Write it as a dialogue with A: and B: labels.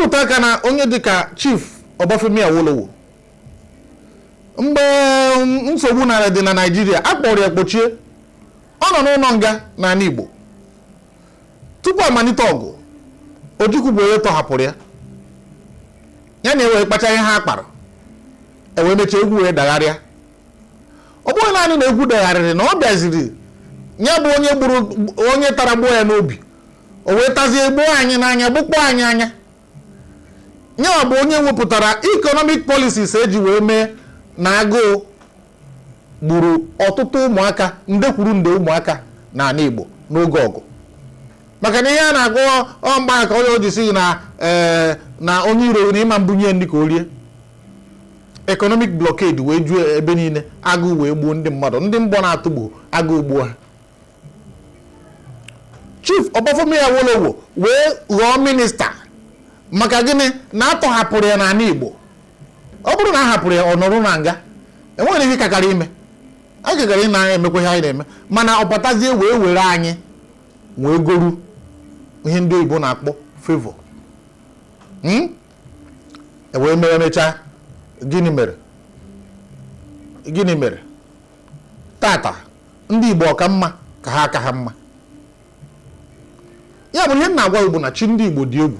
A: Rụta aka na onye dịka Chief Obafemi Awolowo, mgbe nsogbu nara dị na Naịjirịa, a kpọrọ ya kpochie, ọ nọ n'ụlọ nga n'ala Igbo tupu amalite ọgụ. Ojukwu bụ onye tọhapụrụ ya, ya na ewee kpacha ihe ha kpara, ewee mechaa, egwu wee dagharịa. Ọ bụghị naanị na egwu dagharịrị, na ọ bịaziri ya bụ onye gburu onye tara gbuo ya n'obi, o wee tazie gbuo anyị n'anya, gbukpọọ anyị anya. Ya bụ onye wepụtara economic policies eji wee mee na agụụ gburu ọtụtụ ụmụaka, nde kwuru nde ụmụaka n'ala Igbo n'oge ọgụ. Maka na ihe a na-agụ ọ mgba ka onye o ji sị na ee na onye iro na ịma mbunye ndị ka o rie. Economic blockade wee juo ebe niile, agụụ wee gbuo ndị mmadụ, ndị mgbọ na-atụgbu, agụụ gbuo ha. Chief Obafemi Awolowo wee ghọọ minista. Maka gịnị? Na atọhapụrụ ya n'ala Igbo. Ọ bụrụ na a hapụrụ ya ọ nọrọ na nga, enweghị ihe kakara ime, anyị kagara ị na-emekwa ihe anyị na-eme. Mana ọ batazie wee were anyị wee goru ihe ndị oyibo na-akpọ favour. E wee mere mechaa. Gịnị mere? Gịnị mere tata ndị Igbo ọka mma ka ha aka ha mma? Ya bụ ihe m na-agwa Igbo na chi ndị Igbo dị egwu.